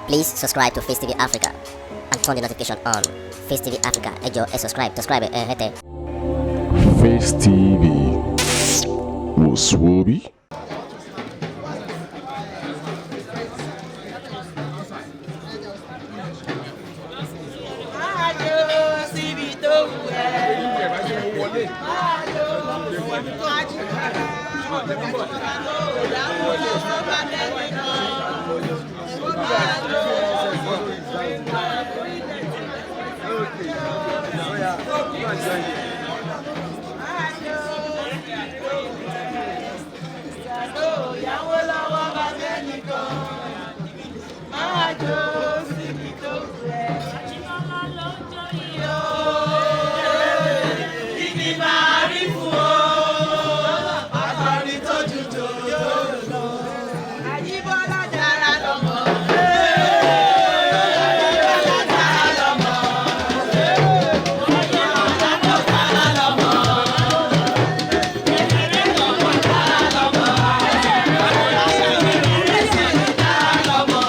Please subscribe to Face TV Africa and turn the notification on. Face TV Africa, ẹ jọ̀ọ́, ẹ subscribe, subscribe ẹ hẹ́tẹ̀. Face TV wò sùwòbí. Máa jó síbi tó wù ẹ́. Máa jó ìyàwó lọ́wọ́ bá tẹ́nìkan. Máa jó. Máa jó síbi tó wù ẹ́. Ìyàwó lọ́wọ́ bá tẹ́nìkan. Máa jó síbi tó wù ẹ́. Kíni máa rí fún o? Akọrin tó ju jòjò lọ. Àyíbọ́lá dára lọ́mọ. Àyíbọ́lá dára lọ́mọ. Àyíbọ́lá dára lọ́mọ. Dára lọ́mọ. Dára lọ́mọ.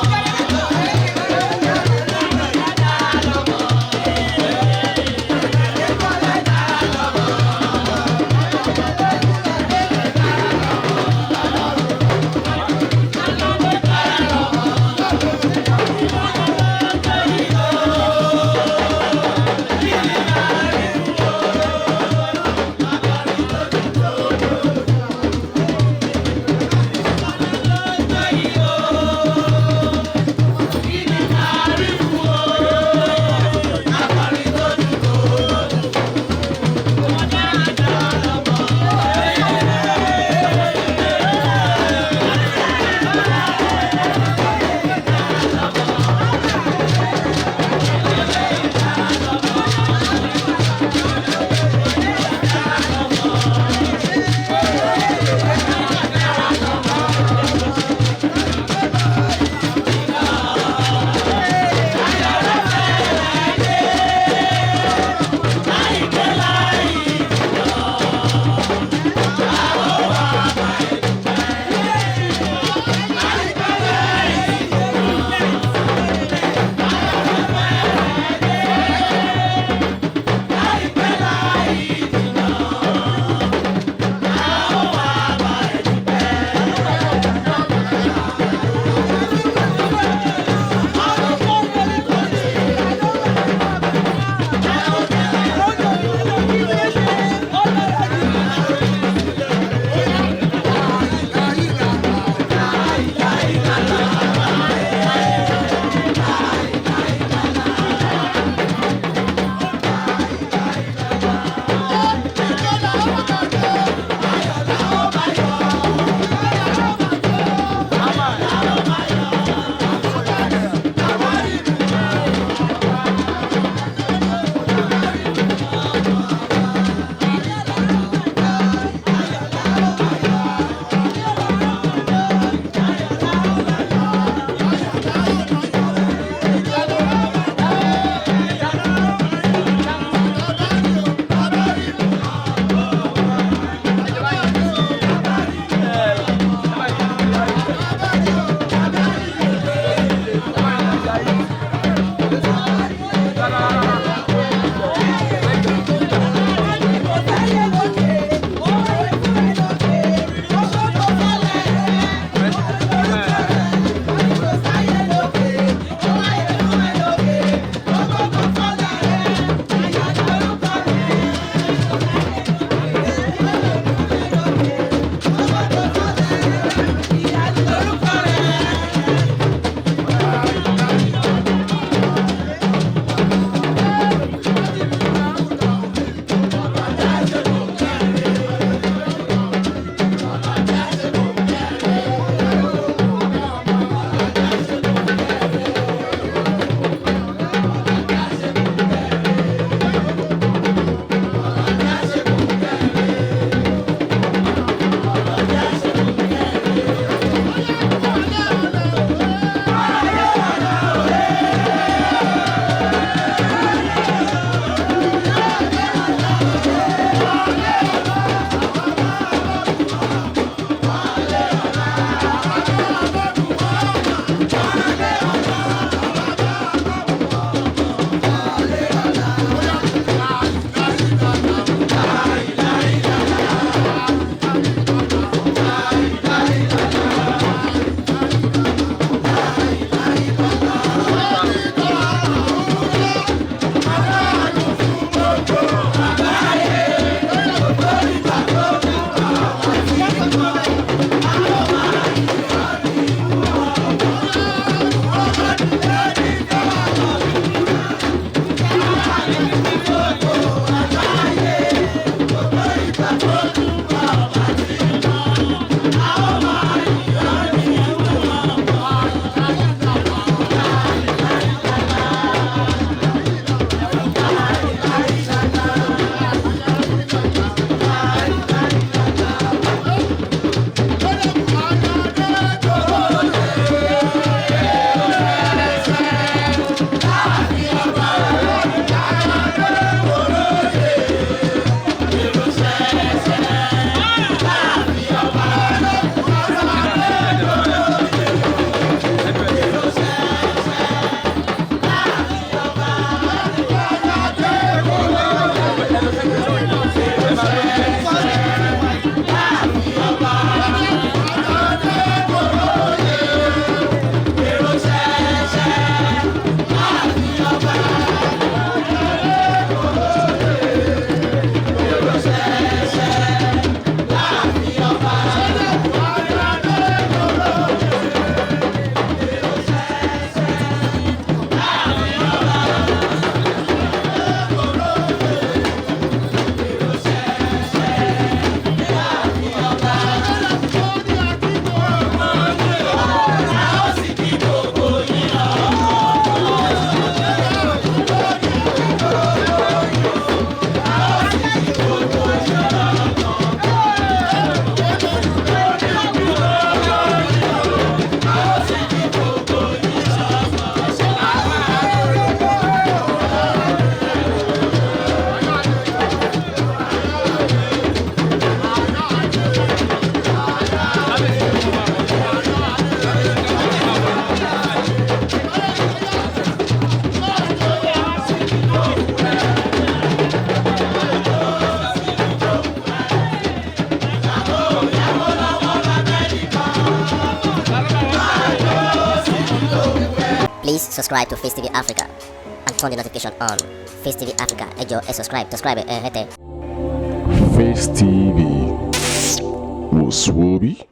Subscribe to Face TV Africa and turn the notification on. Face TV Africa, ẹ jọ̀ọ́, ẹ subscribe, subscribe ẹ hẹ́tẹ̀. Face TV. Was Swoby?